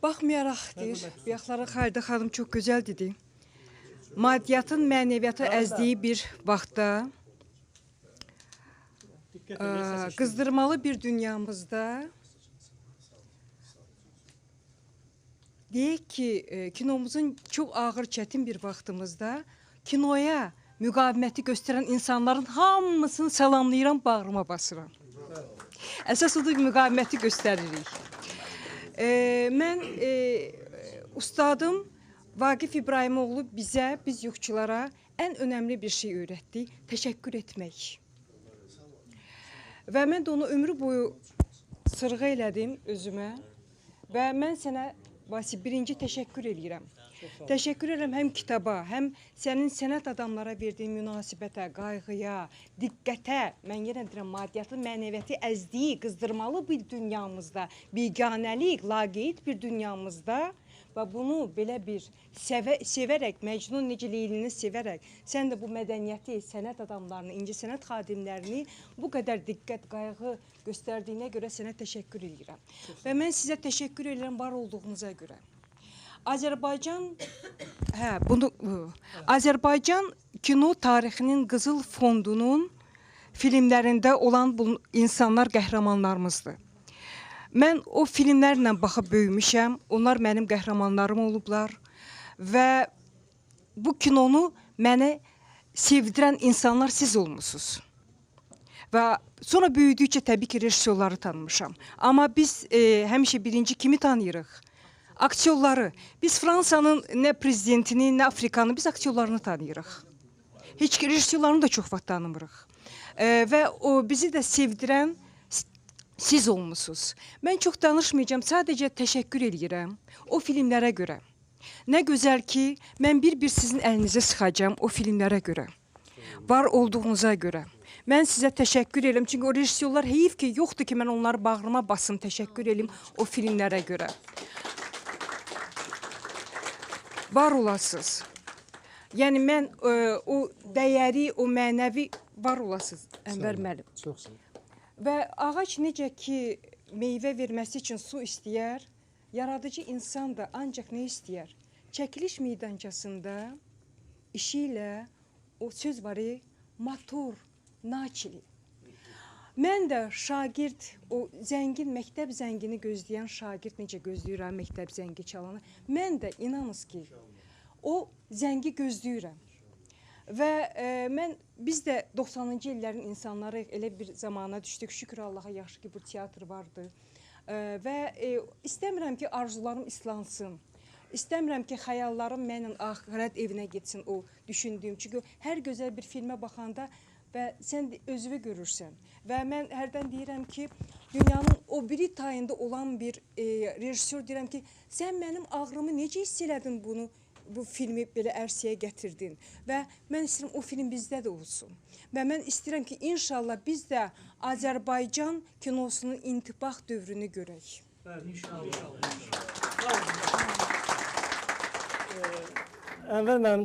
Baxmayaraq deyir, bayaqları Xalidə xanım çox gözəl dedi. Maddiyyatın mənəviyyatı əzdiyi bir vaxtda, qızdırmalı bir dünyamızda deyək ki, kinomuzun çox ağır, çətin bir vaxtımızda kinoya müqaviməti göstərən insanların hamısını salamlayıram, bağrıma basıram. Əsas odur ki, müqaviməti göstəririk. Mən ustadım Vaqif İbrahimoğlu bizə, biz yuxçulara ən önəmli bir şey öyrətdi, təşəkkür etmək. Və mən də onu ömrü boyu sırğa elədim özümə və mən sənə, Vasif, birinci təşəkkür eləyirəm. Təşəkkür edirəm həm kitaba, həm sənin sənət adamlara verdiyin münasibətə, qayğıya, diqqətə. Mən yenə deyirəm, maddiyyatın mənəviyyəti əzdiyi, qızdırmalı bir dünyamızda, biganəlik, laqeyd bir dünyamızda və bunu belə bir sevərək, Məcnun necə Leylini sevərək, sən də bu mədəniyyəti, sənət adamlarını, incəsənət xadimlərini bu qədər diqqət, qayğı göstərdiyinə görə sənə təşəkkür edirəm. Və mən sizə təşəkkür edirəm var olduğunuza görə. Azərbaycan kino tarixinin Qızıl Fondunun filmlərində olan bu insanlar qəhrəmanlarımızdır. Mən o filmlərlə baxıb böyümüşəm, onlar mənim qəhrəmanlarım olublar və bu kinonu mənə sevdirən insanlar siz olmusunuz. Və sonra böyüdükcə təbii ki, rejissorları tanımışam. Amma biz həmişə birinci kimi tanıyırıq? Aktyorları. Biz Fransanın nə prezidentini, nə Afrikanı, biz aktyorlarını tanıyırıq. Heç ki, rejissorlarını da çox vaxt tanımırıq. Və o bizi də sevdirən siz olmusunuz. Mən çox danışmayacağam, sadəcə təşəkkür eləyirəm o filmlərə görə. Nə gözəl ki, mən bir-bir sizin əlinizə sıxacağam o filmlərə görə. Var olduğunuza görə. Mən sizə təşəkkür eləyirəm, çünki o rejissorlar heyif ki, yoxdur ki, mən onları bağrıma basım, təşəkkür eləyim o filmlərə görə. Var olasınız. Yəni mən o dəyəri, o mənəvi var olasınız, Ənvər müəllim. Çox sağ olun. Və ağac necə ki meyvə verməsi üçün su istəyər, yaradıcı insan da ancaq nə istəyər? Çəkiliş meydançasında işi ilə o söz var, motor, naçili. Mən də şagird, o zəngin, məktəb zəngini gözləyən şagird necə gözləyirəm məktəb zəngi çalanı, mən də inanız ki, o zəngi gözləyirəm. Və biz də 90-cı illərin insanları elə bir zamana düşdük. Şükür Allaha, yaxşı ki, bu teatr vardı. Və istəmirəm ki, arzularım islansın. İstəmirəm ki, xəyallarım mənlə axirət evinə getsin o düşündüyüm. Çünki hər gözəl bir filmə baxanda və sən özünü görürsən. Və mən hərdən deyirəm ki, dünyanın o biri tayında olan bir rejissor deyirəm ki, sən mənim ağrımı necə hiss elədin bunu? Bu filmi belə ərsəyə gətirdin və mən istəyirəm o film bizdə də olsun. Və mən istəyirəm ki, inşallah biz də Azərbaycan kinosunun intibah dövrünü görək. Bəli, inşallah. Ənvər mənim